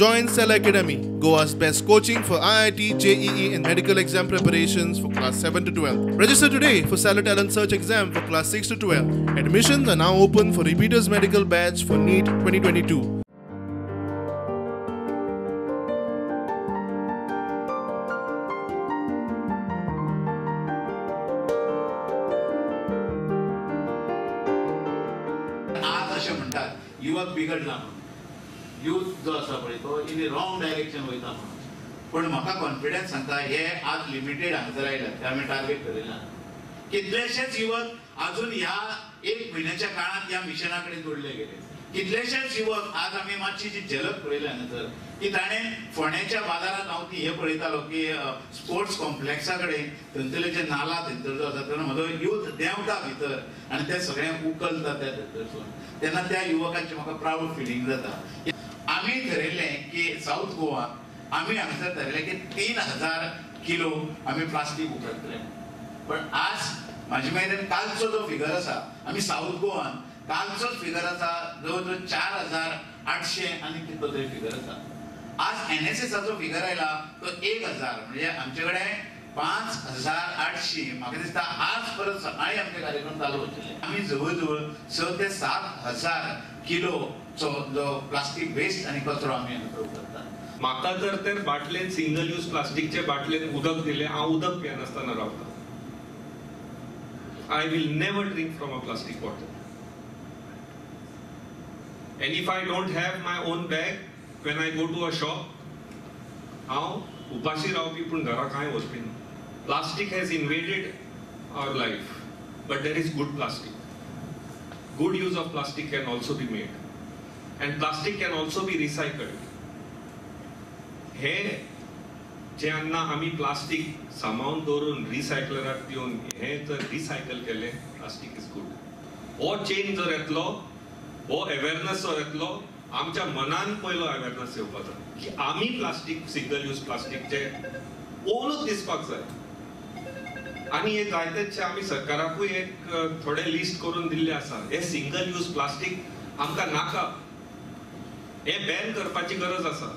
Join Cell Academy, Goa's best coaching for IIT, JEE and medical exam preparations for class 7 to 12. Register today for Cellar Talent Search exam for class 6 to 12. Admissions are now open for repeaters medical batch for NEET 2022. आज अशें म्हणटात युवक बिगडला म्हणून, youth जो आसा पळय तो in wrong direction वयता म्हणून. पण म्हाका कॉन्फिडन्स सांगता हे आज लिमिटेड हांगासर आयल्यात, ते आमी टार्गेट धरिल्ला. कितलेशेच युवक अजून ह्या एक म्हयन्याच्या काळांत ह्या मिशना कडेन जोडले गेले. कितलेशेच युवक आज आमी मातशी जी झलक पळयली हांगासर की ताणें फोंड्याच्या बाजारांत हांव ती हें पळयतालो की स्पोर्ट्स कॉम्प्लेक्सा कडेन थंयसरले जे नाला थंयसर जो आसा तेन्ना म्हजो यूथ देंवता भितर आनी ते सगळें उखलता त्या थंयसरसून. तेन्ना त्या युवकांची म्हाका प्रावड फिलींग जाता. आमी थरयल्लें की सावथ गोवा आमी हांगासर थरयलें की 3000 किलो आमी प्लास्टीक उखलतले. पण आज म्हाजे मेरेन कालचो जो फिगर आसा आमी सावथ गोवान कालचोच फिगर आसा जवळ जवळ 4800 आनी कितलो तरी फिगर आसा. आज एनएसएसाचो फिगर आयला तो 1000, म्हणजे आमचे कडेन 5800. म्हाका दिसता आज परत सकाळी आमचे कार्यक्रम चालू आशिल्ले. आमी जवळ जवळ 6 ते 7,000 किलोचो जो प्लास्टीक वेस्ट आनी कचरो आमी हांगा करतात. म्हाका जर ते बाटलेन सिंगल यूज प्लास्टिकचे बाटलेन उदक दिलें, हांव उदक पियेनासतना रावता. I will never drink from a plastic bottle. And if I don't have my own bag when I go to a shop, हांव उपाशी रावपी पूण घरा कांय वचपी ना. Plastic has invaded our life, but there is good plastic. Good use of plastic can also be made, and plastic can also be recycled. हे जेन्ना आमी प्लास्टीक सांबाळून दवरून रिसायकलराक दिवन हे जर रिसायकल केलें, प्लास्टीक is good. हो चेंज जर येतलो, हो अवेरनस जर येतलो, आमच्या मनान पयलो अवेरनस येवपाचो की आमी प्लास्टीक सिंगल यूज प्लास्टीकचे ओनूच दिसपाक जाय. आनी हे जायतेचशे आमी सरकाराकूय एक थोडे लिस्ट करून दिल्ले आसा. हे सिंगल यूज प्लास्टीक आमकां नाका, हे बॅन करपाची गरज आसा.